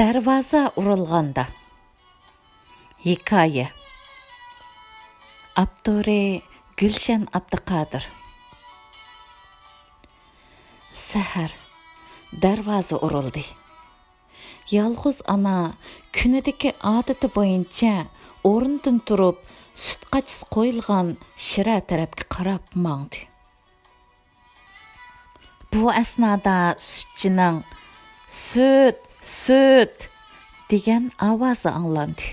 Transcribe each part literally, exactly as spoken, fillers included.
دەرۋازا ئۇرۇلغاندا. ھېكايە. ئاپتورى: گۈلشەن ئابدۇقادىر. سەھەر. دەرۋازا ئۇرۇلدى. يالغۇز ئانا كۈنىدىكى ئادىتى بويىچە ئورنىدىن تۇرۇپ، سۈت قاچىسى قويۇلغان شىرە تەرەپكە قاراپ ماڭدى. بۇ ئەسنادا سۈتچىنىڭ «سۈت، سۈت» دېگەن ئاۋازى ئاڭلاندى.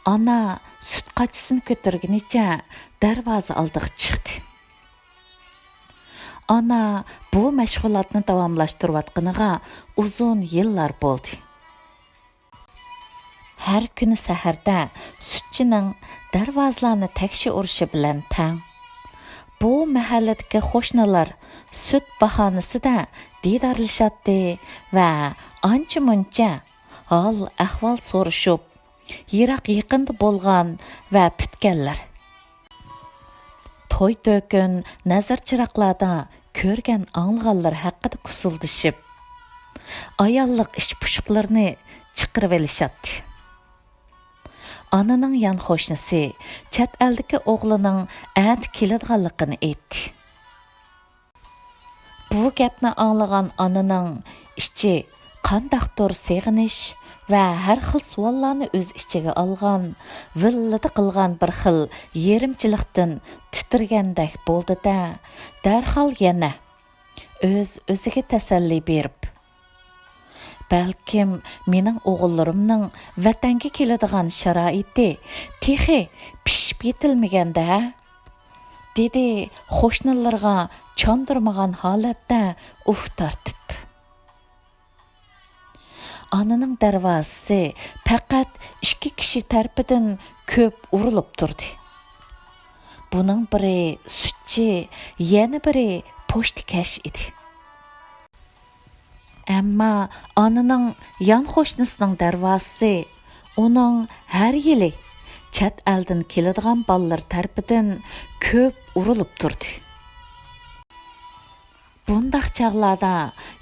ئانا سۈت قاچىسىنى كۆتۈرگىنىچە دەرۋازا ئالدىغا چىقتى. ئانا بۇ مەشغۇلاتنى داۋاملاشتۇرۇۋاتقىنىغا ئۇزۇن يىللار بولدى. ھەر كۈنى سەھەردە سۈتچىنىڭ دەرۋازىلارنى تەكشى ئۇرۇشى بىلەن تەڭ، بۇ مەھەللىدىكى قوشنىلار سۈت باھانىسىدە دىدارلىشاتتى ۋە ئانچە-مۇنچە ھال-ئەھۋال سورىشىپ، يىراق-يېقىندا بولغان ۋە پۈتكەنلەر، توي-تۆكۈن، نەزىر-چىراغلاردا كۆرگەن-ئاڭلىغانلىرى ھەققىدە كۇسۇلدىشىپ، ئاياللىق ئىچ پۇشۇقلىرىنى چىقىرىۋېلىشاتتى. ئانىنىڭ يان قوشنىسى چەت ئەلدىكى ئوغلىنىڭ ئەتە كېلىدىغانلىقىنى ئېيتتى. بۇ گەپنى ئاڭلىغان ئانىنىڭ ئىچى قانداقتۇر سېغىنىش ۋە ھەر خىل سوئاللارنى ئۆز ئىچىگە ئالغان، ۋىللىدە قىلغان بىر خىل يېرىمچىلىقتىن تىترىگەندەك بولدى-دە، دەرھال يەنە ئۆز-ئۆزىگە تەسەللى بېرىپ، «بەلكىم مېنىڭ ئوغۇللىرىمنىڭ ۋەتەنگە كېلىدىغان شارائىتى تېخى پىشىپ يېتىلمىگەندە» دېدى قوشنىلىرىغا چاندۇرمىغان ھالەتتە ئۇھ تارتىپ. ئانىنىڭ دەرۋازىسى پەقەت ئىككى كىشى تەرىپىدىن كۆپ ئۇرۇلۇپ تۇردى. بۇنىڭ بىرى سۈتچى، يەنە بىرى پوچتىكەش ئىدى. ئەمما ئانىنىڭ يان قوشنىسىنىڭ دەرۋازىسى ئۇنىڭ ھەر يىلى چەت ئەلدىن كېلىدىغان بالىلىرى تەرىپىدىن كۆپ ئۇرۇلۇپ تۇردى. بۇنداق چاغلاردا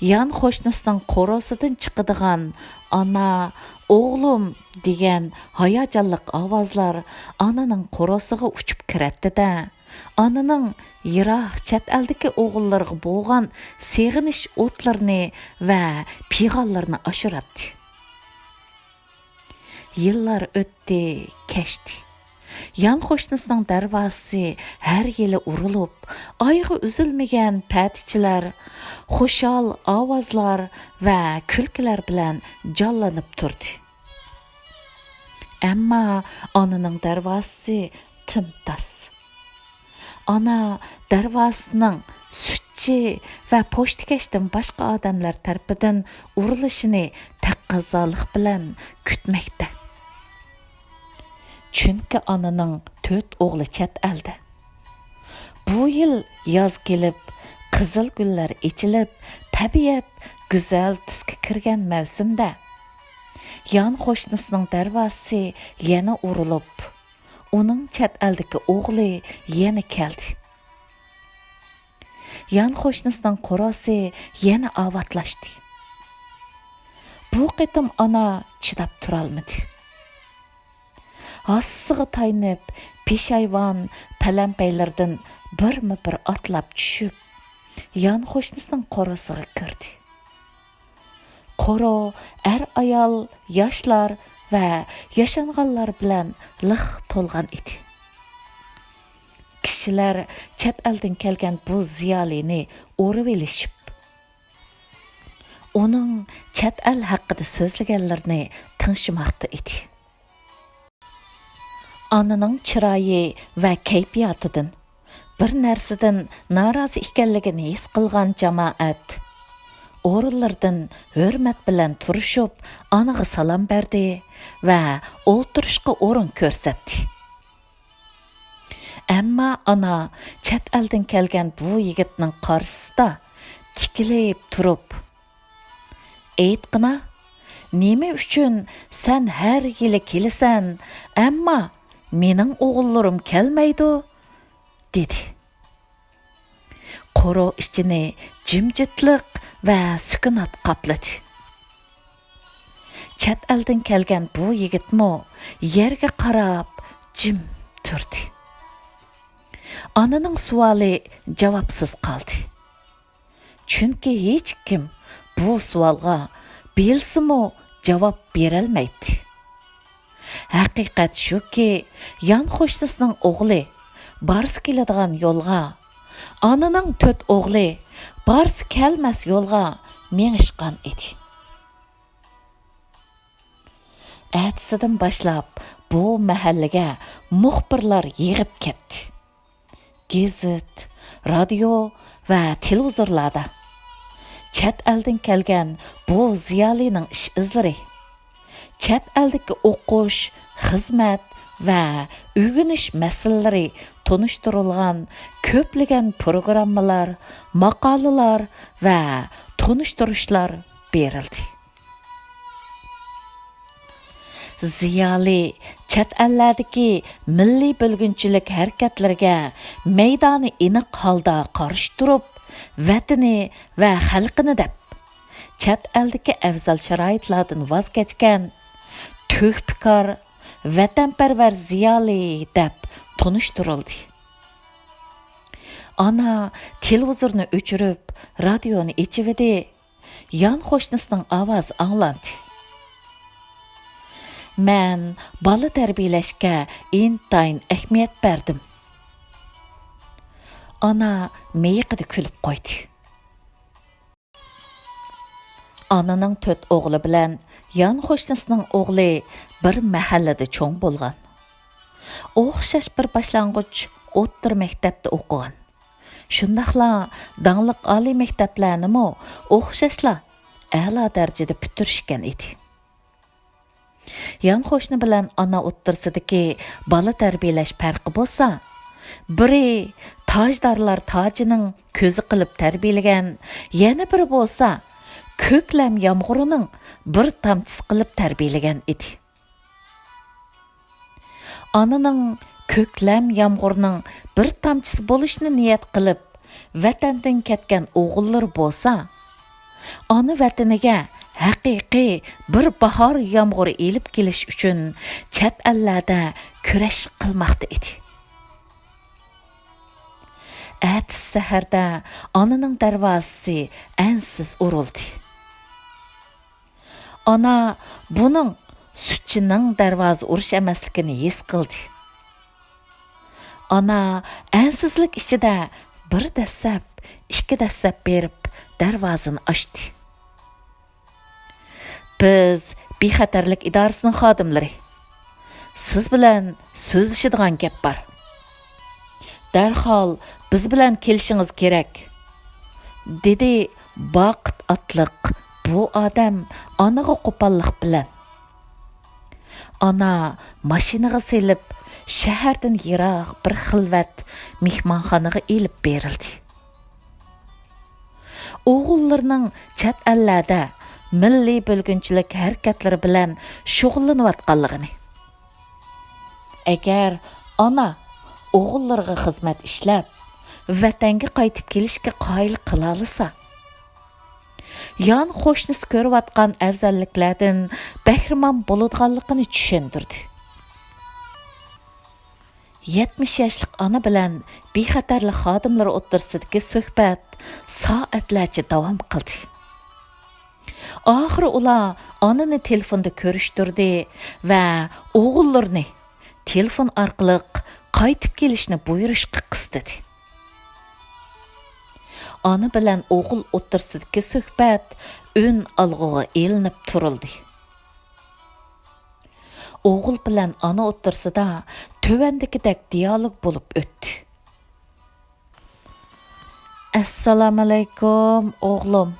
يان قوشنىسىنىڭ قورۇسىدىن چىقىدىغان «ئانا، ئوغلۇم» دېگەن ھاياجانلىق ئاۋازلار ئانىنىڭ قورۇسىغا ئۇچۇپ كىرەتتى-دە، ئانىنىڭ يىراق چەت ئەلدىكى ئوغۇللىرىغا بولغان سېغىنىش ئوتلىرىنى ۋە پىغانلىرىنى ئاشۇراتتى. يىللار ئۆتتى، كەچتى. يان قوشنىسىنىڭ دەرۋازىسى ھەر يىلى ئۇرۇلۇپ، ئايىغى ئۈزۈلمىگەن پەتىچىلەر، خۇشال ئاۋازلار ۋە كۈلكىلەر بىلەن جانلىنىپ تۇردى. ئەمما ئانىنىڭ دەرۋازىسى تىمتاس. ئانا دەرۋازىسىنىڭ سۈتچى ۋە پوچتىكەشتىن باشقا ئادەملەر تەرىپىدىن ئۇرۇلۇشىنى تەقەززالىق بىلەن كۈتمەكتە. چۈنكى ئانىنىڭ تۆت ئوغلى چەت ئەلدە. بۇ يىل ياز كېلىپ، قىزىل گۈللەر ئېچىلىپ، تەبىئەت گۈزەل تۈسكە كىرگەن مەۋسۇمدە، يان قوشنىسىنىڭ دەرۋازىسى يەنە ئۇرۇلۇپ، ئۇنىڭ چەت ئەلدىكى ئوغلى يەنە كەلدى. يان قوشنىسىنىڭ قورۇسى يەنە ئاۋاتلاشتى. بۇ قېتىم ئانا چىداپ تۇرالمىدى. ھاسىسىغا تايىنىپ، پېشايۋان پەلەمپەيلىرىدىن بىرمۇ بىر ئاتلاپ چۈشۈپ، يان قوشنىسىنىڭ قورۇسىغا كىردى. قورۇ ئەر-ئايال، ياشلار ۋە ياشانغانلار بىلەن لىق تولغان ئىدى. كىشىلەر چەت ئەلدىن كەلگەن بۇ زىيالىينى ئورىۋېلىشىپ، ئۇنىڭ چەت ئەل ھەققىدە سۆزلىگەنلىرىنى تىڭشىماقتا ئىدى. ئانىنىڭ چىرايى ۋە كەيپىياتىدىن، بىر نەرسىدىن نارازى ئىكەنلىكىنى ھېس قىلغان جامائەت ئورۇنلىرىدىن ھۆرمەت بىلەن تۇرۇشۇپ، ئانىغا سالام بەردى ۋە ئولتۇرۇشقا ئورۇن كۆرسەتتى. ئەمما ئانا چەت ئەلدىن كەلگەن بۇ يىگىتنىڭ قارشىسىدا تىكىلىپ تۇرۇپ، «ئېيتقىنا، نېمە ئۈچۈن سەن ھەر يىلى كېلىسەن، ئەمما مېنىڭ ئوغۇللىرىم كەلمەيدۇ؟» دېدى. قورۇ ئىچىنى جىمجىتلىق ۋە سۈكۈنات قاپلىدى. چەت ئەلدىن كەلگەن بۇ يىگىتمۇ يەرگە قاراپ جىم تۇردى. ئانىنىڭ سوئالى جاۋابسىز قالدى. چۈنكى ھېچكىم بۇ سوئالغا بىلسىمۇ جاۋاب بېرەلمەيتتى. ھەقىقەت شۇكى، يان قوشنىسىنىڭ ئوغلى بارسا كېلىدىغان يولغا، ئانىنىڭ تۆت ئوغلى بارسا كەلمەس يولغا مېڭىشقان ئىدى. ئەتىسىدىن باشلاپ بۇ مەھەللىگە مۇخبىرلار يېغىپ كەتتى. گېزىت، رادىيو ۋە تېلېۋىزورلاردا چەت ئەلدىن كەلگەن بۇ زىيالىينىڭ ئىش ئىزلىرى، چەت ئەلدىكى ئوقۇش، خىزمەت ۋە ئۆگىنىش مەسىلىلىرى تونۇشتۇرۇلغان كۆپلىگەن پروگراممىلار، ماقالىلار ۋە تونۇشتۇرۇشلار بېرىلدى. زىيالىي چەت ئەللەردىكى مىللىي بۆلگۈنچىلىك ھەرىكەتلىرىگە مەيدانى ئېنىق ھالدا قارشى تۇرۇپ، ۋەتىنى ۋە خەلقىنى دەپ، چەت ئەلدىكى ئەۋزەل شارائىتلاردىن ۋاز كەچكەن تۆھپىكار، ۋەتەنپەرۋەر زىيالىي دەپ تونۇشتۇرۇلدى. ئانا تېلېۋىزورنى ئۆچۈرۈپ، رادىيونى ئېچىۋىدى. يان قوشنىسىنىڭ ئاۋازى ئاڭلاندى. مەن بالا تەربىيەلەشكە ئىنتايىن ئەھمىيەت بەردىم. ئانا مىيىقىدا كۈلۈپ قويدى. ئانىنىڭ تۆت ئوغلى بىلەن يان قوشنىسىنىڭ ئوغلى بىر مەھەللىدە چوڭ بولغان. ئوخشاش بىر باشلانغۇچ ئوتتۇرا مەكتەپتە ئوقۇغان. شۇنداقلا داڭلىق ئالىي مەكتەپلەرنىمۇ ئوخشاشلا ئەلا دەرىجىدە پۈتتۈرۈشكەن ئىدى. يان قوشنا بىلەن ئانا ئوتتۇرىسىدىكى بالا تەربىيەلەش پەرقى بولسا، بىرى تاجدارلار تاجىنىڭ كۆزى قىلىپ تەربىيەلىگەن، يەنە بىرى بولسا كۆكلەم يامغۇرىنىڭ بىر تامچىسى قىلىپ تەربىيەلىگەن ئىدى. ئانىنىڭ كۆكلەم يامغۇرنىڭ بىر تامچىسى بولۇشنى نىيەت قىلىپ، ۋەتەندىن كەتكەن ئوغۇللىرى بولسا، ئانا ۋەتىنىگە ھەقىقىي بىر باھار يامغۇرى ئېلىپ كېلىش ئۈچۈن چەت ئەللەردە كۈرەش قىلماقتا ئىدى. ئەتىسى سەھەردە ئانىنىڭ دەرۋازىسى ئەنسىز ئۇرۇلدى. ئانا بۇنىڭ سۈتچىنىڭ دەرۋازا ئۇرۇش ئەمەسلىكىنى ھېس قىلدى. ئانا ئەنسىزلىك ئىچىدە بىر دەسسەپ، ئىككى دەسسەپ بېرىپ دەرۋازىنى ئاچتى. بىز بىخەتەرلىك ئىدارىسىنىڭ خادىملىرى. سىز بىلەن سۆزلىشىدىغان گەپ بار. دەرھال بىز بىلەن كېلىشىڭىز كېرەك، دېدى باقىت ئاتلىق بۇ ئادەم ئانىغا قوپاللىق بىلەن. ئانا ماشىنىغا سېلىپ، شەھەردىن يىراق بىر خىلۋەت مېھمانخانىغا ئېلىپ بېرىلدى. ئوغۇللىرىنىڭ چەت ئەللەردە مىللىي بۆلگۈنچىلىك ھەرىكەتلىرى بىلەن شۇغۇللىنىۋاتقانلىقىنى، ئەگەر ئانا ئوغۇللىرىغا خىزمەت ئىشلەپ، ۋەتەنگە قايتىپ كېلىشكە قايىل قىلالىسا، يان قوشنىسى كۆرۈۋاتقان ئەۋزەللىكلەردىن بەھرىمەن بولىدىغانلىقىنى چۈشەندۈردى. يەتمىش ياشلىق ئانا بىلەن بىخەتەرلىك خادىملىرى ئوتتۇرىسىدىكى سۆھبەت سائەتلەرچە داۋام قىلدى. ئاخىرى ئۇلار ئانىنى تېلېفوندا كۆرۈشتۈردى ۋە ئوغۇللىرىنى تېلېفون ئارقىلىق قايتىپ كېلىشنى بۇيرۇشقا قىستىدى. ئانا بىلەن ئوغۇل ئوتتۇرىسىدىكى سۆھبەت ئۈن ئالغۇغا ئېلىنىپ تۇرۇلدى. ئوغۇل بىلەن ئانا ئوتتۇرىسىدا تۆۋەندىكىدەك دىيالوگ بولۇپ ئۆتتى. ئەسسالامۇئەلەيكۇم، ئوغلۇم.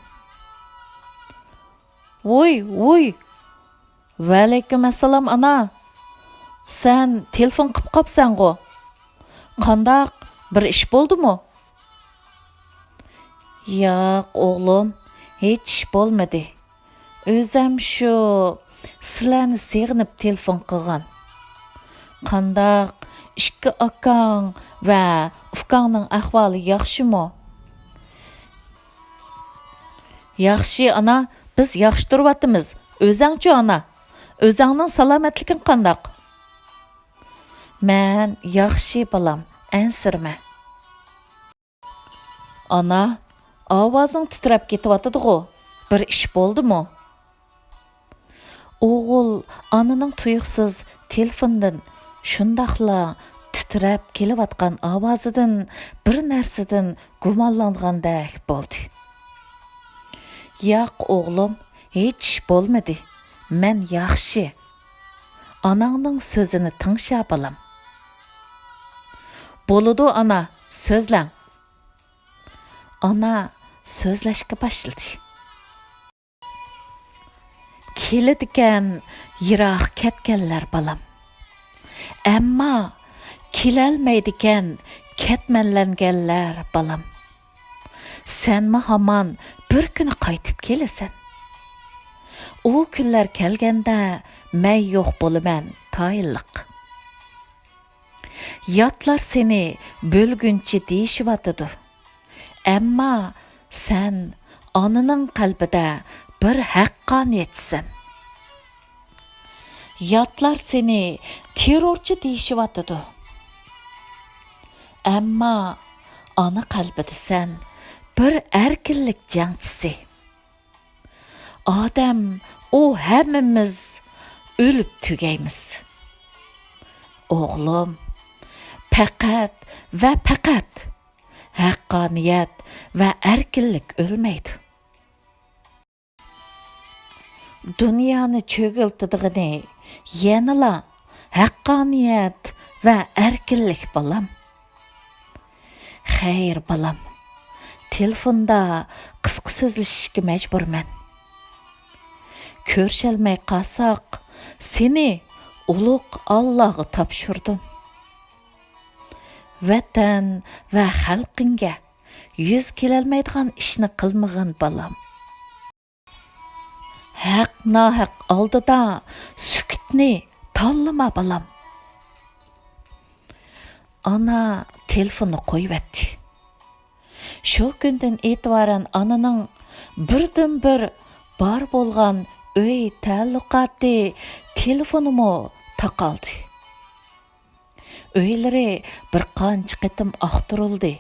ۋوي، ۋوي. ۋەئەلەيكۇم ئەسسالام، ئانا. سەن تېلېفون قىپ قاپسەنغۇ؟ قانداق، بىر ئىش بولدىمۇ؟ ياق، ئوغلۇم، ھېچ ئىش بولمىدى. ئۆزەم شۇ سىلەرنى سېغىنىپ تېلېفون قىلغان. قانداق، ئىككى ئاكاڭ ۋە ئۇكاڭنىڭ ئەھۋالى ياخشىمۇ؟ ياخشى، ئانا، بىز ياخشى تۇرۇۋاتىمىز، ئۆزەڭچۇ، ئانا؟ ئۆزەڭنىڭ سالامەتلىكىڭ قانداق؟ مەن ياخشى، بالام، ئەنسىرىمە. ئانا، ئاۋازىڭ تىترەپ كېتىۋاتىدىغۇ؟ بىر ئىش بولدىمۇ؟ ئوغۇل ئانىنىڭ تۇيۇقسىز تېلېفوندىن شۇنداقلا تىترەپ كېلىۋاتقان ئاۋازىدىن بىر نەرسىدىن گۇمانلانغاندەك بولدى. ياق، ئوغلۇم، ھېچ ئىش بولمىدى. مەن ياخشى. ئاناڭنىڭ سۆزىنى تىڭشا، بالام. بولىدۇ، ئانا، سۆزلەڭ. ئانا سۆزلەشكە باشلىدى. كېلىدىكەن يىراق كەتكەنلەر، بالام. ئەمما كېلەلمەيدىكەن كەتمەنلەنگەنلەر، بالام. سەنمۇ ھامان بىر كۈنى قايتىپ كېلىسەن. ئۇ كۈنلەر كەلگەندە مەن يوق بولىمەن تايىنلىق. ياتلار سېنى بۆلگۈنچى دېيىشىۋاتىدۇ. ئەمما سەن ئانىنىڭ قەلبىدە بىر ھەققانىيەتچىسەن. ياتلار سېنى تېررورچى دېيىشىۋاتىدۇ. ئەمما ئانا قەلبىدە سەن بىر ئەركىنلىك جەڭچىسى. ئادەم ئۇ ھەممىمىز ئۆلۈپ تۈگەيمىز. ئوغلۇم، پەقەت ۋە پەقەت ھەققانىيەت ۋە ئەركىنلىك ئۆلمەيدۇ. دۇنيانى چۆگۈلتىدىغىنى يەنىلا ھەققانىيەت ۋە ئەركىنلىك، بالام. خەير، بالام، تېلېفوندا قىسقا سۆزلىشىشكە مەجبۇرمەن. كۆرۈشەلمەي قالساق، سېنى ئۇلۇغ ئاللاغا تاپشۇردۇم. ۋەتەن ۋە خەلقىڭگە يۈز كېلەلمەيدىغان ئىشنى قىلمىغىن، بالام. ھەق-ناھەق ئالدىدا سۈكۈتنى تاللىما، بالام. ئانا تېلېفوننى قويۇۋەتتى. شۇ كۈندىن ئېتىبارەن ئانىنىڭ بىردىنبىر بار بولغان ئۆي تەئەللۇقاتى تېلېفونىمۇ تاقالدى. ئۆيلىرى بىر قانچە قېتىم ئاختۇرۇلدى.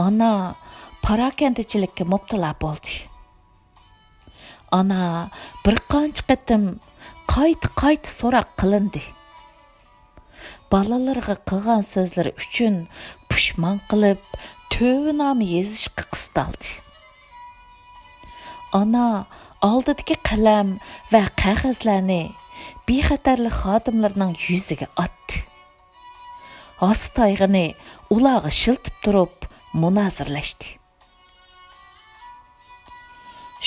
ئانا پاراكەندىچىلىككە مۇپتىلا بولدى. ئانا بىر قانچە قېتىم قايتا-قايتا سوراق قىلىندى. بالىلىرىغا قىلغان سۆزلىرى ئۈچۈن پۇشمان قىلىپ، تۆۋىنامە يېزىشقا قىستالدى. ئانا ئالدىدىكى قەلەم ۋە قەغەزلەرنى بىخەتەرلىك خادىملىرىنىڭ يۈزىگە ئاتتى. ھاسا تايىقىنى ئۇلارغا شىلتىپ تۇرۇپ مۇنازىرىلەشتى.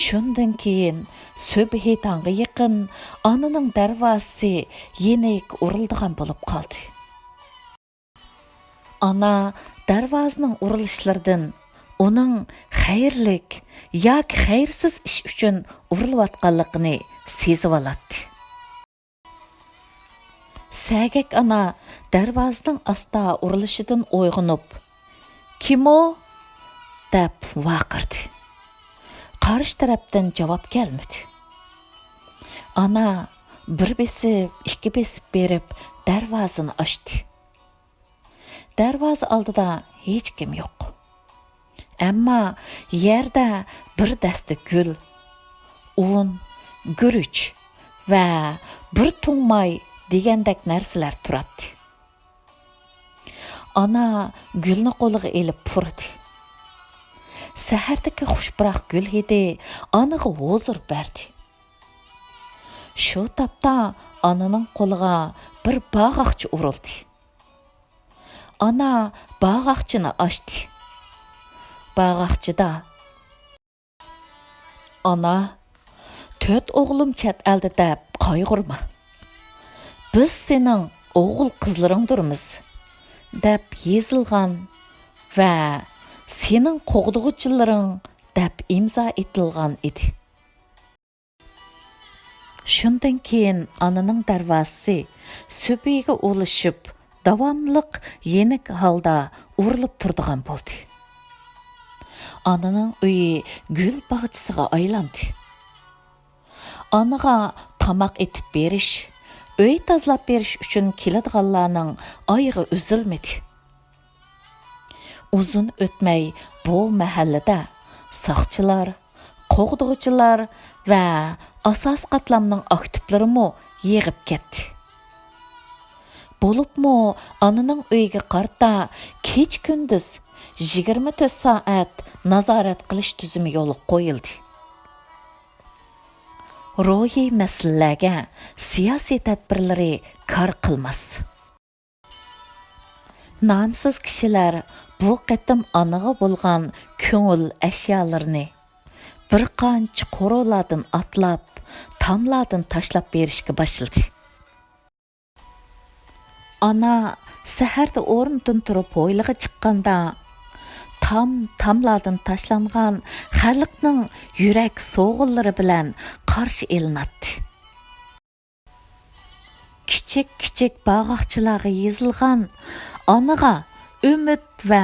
شۇندىن كېيىن سۈبھى تاڭغا يېقىن ئانىنىڭ دەرۋازىسى يېنىك ئۇرۇلىدىغان بولۇپ قالدى. ئانا دەرۋازىنىڭ ئۇرۇلۇشلىرىدىن ئۇنىڭ خەيرلىك ياكى خەيرسىز ئىش ئۈچۈن ئۇرۇلۇۋاتقانلىقىنى سېزىۋالاتتى. سەگەك ئانا دەرۋازىنىڭ ئاستا ئۇرۇلۇشىدىن ئويغىنىپ، «كىم ئۇ؟» دەپ ۋارقىرىدى. قارشى تەرەپتىن جاۋاب كەلمىدى. ئانا بىر بېسىپ، ئىككى بېسىپ بېرىپ دەرۋازىنى ئاچتى. دەرۋازا ئالدىدا ھېچكىم يوق. ئەمما يەردە بىر دەستە گۈل، ئۇن، گۈرۈچ ۋە بىر تۇڭ ماي دېگەندەك نەرسىلەر تۇراتتى. ئانا گۈلنى قولىغا ئېلىپ پۇرىدى. سەھەردىكى خۇش پۇراق گۈل ھىدى ئانىغا ھۇزۇر بەردى. شۇ تاپتا ئانىنىڭ قولىغا بىر باغاقچە ئۇرۇلدى. ئانا باغاقچىنى ئاچتى. باغاقچىدا، «ئانا، تۆت ئوغلۇم چەت ئەلدە دەپ قايغۇرما. بىز سېنىڭ ئوغۇل قىزلىرىڭدۇرمىز» دەپ يېزىلغان ۋە «سېنىڭ قوغدىغۇچىلىرىڭ» دەپ ئىمزا ئېتىلغان ئىدى. شۇندىن كېيىن ئانىنىڭ دەرۋازىسى سۈبھىگە ئۇلىشىپ، داۋاملىق يېنىك ھالدا ئۇرۇلۇپ تۇرىدىغان بولدى. ئانىنىڭ ئۆيى گۈل باغچىسىغا ئايلاندى. ئانىغا تاماق ئېتىپ بېرىش، ئۆي تازىلاپ بېرىش ئۈچۈن كېلىدىغانلارنىڭ ئايىغى ئۈزۈلمىدى. ئۇزۇن ئۆتمەي بۇ مەھەللىدە ساقچىلار، قوغدىغۇچىلار ۋە ئاساسىي قاتلامنىڭ ئاكتىپلىرىمۇ يىغىپ كەتتى. بولۇپمۇ ئانىنىڭ ئۆيىگە قارىتا كېچە-كۈندۈز يىگىرمە تۆت سائەت نازارەت قىلىش تۈزۈمى يولغا قويۇلدى. روھىي مەسىلىلەرگە سىياسىي تەدبىرلىرى كار قىلماس. نامسىز كىشىلەر بۇ قېتىم ئانىغا بولغان كۆڭۈل ئەشيالىرىنى بىر قانچە قورۇلاردىن ئاتلاپ، تاملاردىن تاشلاپ بېرىشكە باشلىدى. ئانا سەھەردە ئورنىدىن تۇرۇپ ھويلىغا چىققاندا، تام-تاملاردىن تاشلانغان خەلقنىڭ يۈرەك سوغۇنلىرى بىلەن قارشى ئېلىناتتى. كىچىك-كىچىك باغاقچىلارغا يېزىلغان ئانىغا ئۈمىد ۋە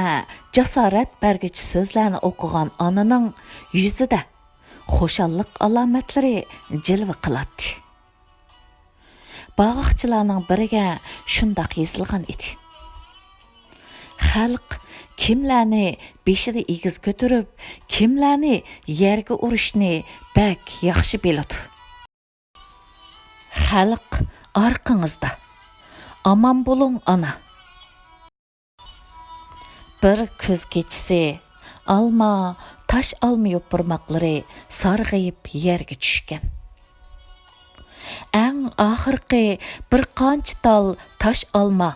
جاسارەت بەرگۈچى سۆزلەرنى ئوقۇغان ئانىنىڭ يۈزىدە خۇشاللىق ئالامەتلىرى جىلۋە قىلاتتى. باغاقچىلارنىڭ بىرىگە شۇنداق يېزىلغان ئىدى: «خەلق كىملەرنى بېشىدا ئېگىز كۆتۈرۈپ، كىملەرنى يەرگە ئۇرۇشنى بەك ياخشى بىلىدۇ. خەلق ئارقىڭىزدا. ئامان بولۇڭ، ئانا.» بىر كۈز كېچىسى ئالما، تاش ئالما يوپۇرماقلىرى سارغىيىپ يەرگە چۈشكەن. ئەڭ ئاخىرقى بىر قانچە تال تاش ئالما،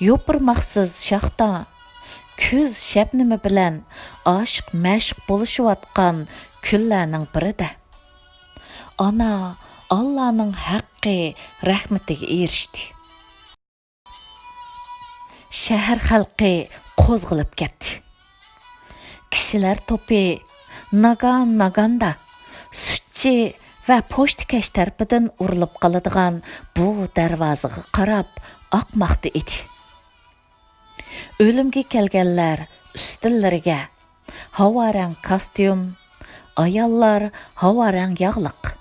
يوپۇرماقسىز شاختا، كۈز شەبنىمى بىلەن ئاشىق-مەشۇق بولۇشۇۋاتقان كۈنلەرنىڭ بىرىدە، ئانا ئاللانىڭ ھەققى رەھمىتىگە ئېرىشتى. شەھەر خەلقى قوزغىلىپ كەتتى. كىشىلەر توپى ناگان-ناگاندا سۈتچى ۋە پوچتىكەش تەرىپىدىن ئۇرۇلۇپ قالىدىغان بۇ دەرۋازىغا قاراپ ئاقماقتا ئىدى. ئۆلۈمگە كەلگەنلەر ئۈستىلىرىگە ھاۋا رەڭ كاستيۇم، ئاياللار ھاۋا رەڭ ياغلىق،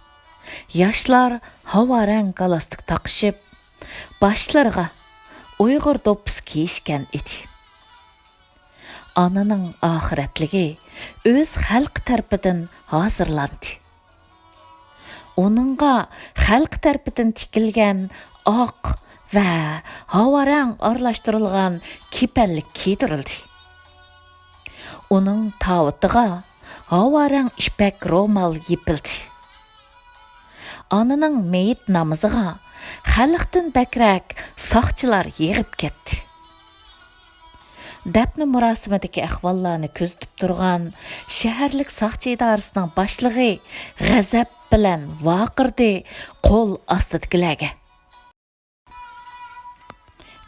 ياشلار ھاۋا رەڭ گالستۇك تاقىشىپ، باشلىرىغا ئۇيغۇر دوپپىسى كىيىشكەن ئىدى. ئانىنىڭ ئاخىرەتلىكى ئۆز خەلقى تەرىپىدىن ھازىرلاندى. ئۇنىڭغا خەلقى تەرىپىدىن تىكىلگەن ئاق ۋە ھاۋا رەڭ ئارىلاشتۇرۇلغان كېپەنلىك كىيدۈرۈلدى. ئۇنىڭ تاۋۇتىغا ھاۋا رەڭ ئىپەك رومال يېپىلدى. ئانىنىڭ مېيىت نامىزىغا خەلقتىن بەكرەك ساقچىلار يىغىپ كەتتى. دەپنە مۇراسىمىدىكى ئەھۋاللارنى كۆزىتىپ تۇرغان شەھەرلىك ساقچى ئىدارىسىنىڭ باشلىقى غەزەپ بىلەن ۋارقىرىدى قول ئاستىدىكىلەرگە: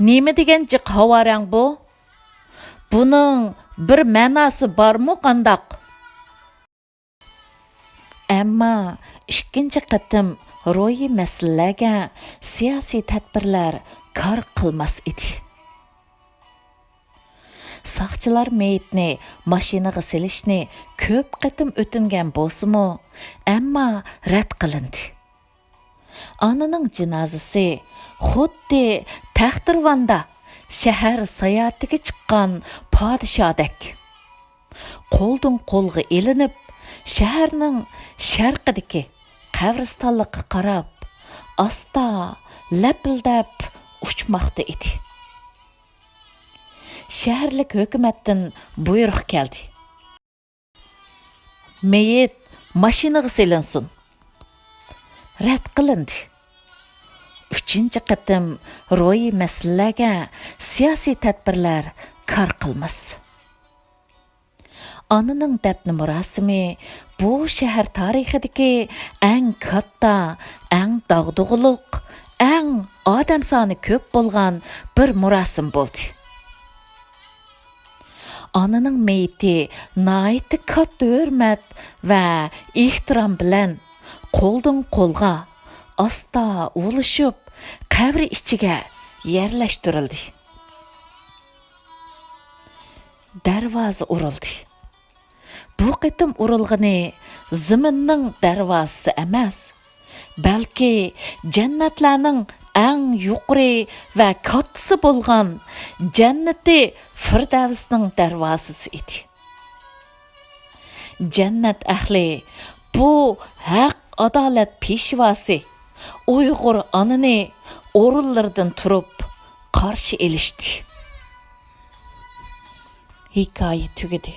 «نېمە دېگەن جىق ھاۋا رەڭ بۇ؟ بۇنىڭ بىر مەناسى بارمۇ قانداق؟» ئەمما ئىككىنچى قېتىم روھىي مەسىلىلەرگە سىياسىي تەدبىرلەر كار قىلماس ئىدى. ساقچىلار مېيىتنى ماشىنىغا سېلىشنى كۆپ قېتىم ئۆتۈنگەن بولسىمۇ، ئەمما رەت قىلىندى. ئانىنىڭ جىنازىسى خۇددى تەختىراۋاندا شەھەر ساياھىتىگە چىققان پادىشاھدەك قولدىن قولغا ئېلىنىپ، شەھەرنىڭ شەرقىدىكى قەبرىستانلىققا قاراپ، ئاستا لەپىلدەپ ئۇچماقتا ئىدى. شەھەرلىك ھۆكۈمەتتىن بۇيرۇق كەلدى: «مېيىت ماشىنىغا سېلىنسۇن.» رەت قىلىندى. ئۈچىنچى قېتىم روھىي مەسىلىلەرگە سىياسىي تەدبىرلەر كار قىلماس. ئانىنىڭ دەپنە مۇراسىمى بۇ شەھەر تارىخىدىكى ئەڭ كاتتا، ئەڭ داغدۇغىلىق، ئەڭ ئادەم سانى كۆپ بولغان بىر مۇراسىم بولدى. ئانىنىڭ مېيىتى ناھايىتى كاتتا ھۆرمەت ۋە ئېھتىرام بىلەن قولدىن قولغا ئاستا ئۇۋۇلىشىپ، قەبرە ئىچىگە يەرلەشتۈرۈلدى. دەرۋازا ئۇرۇلدى. بۇ قېتىم ئۇرۇلغىنى زېمىننىڭ دەرۋازىسى ئەمەس، بەلكى جەننەتلەرنىڭ ئەڭ يۇقىرى ۋە كاتتىسى بولغان جەننىتى فىردەۋسنىڭ دەرۋازىسى ئىدى. جەننەت ئەھلى بۇ ھەق-ئادالەت پېشۋاسى ئۇيغۇر ئانىنى ئورۇنلىرىدىن تۇرۇپ قارشى ئېلىشتى. ھېكايە تۈگىدى.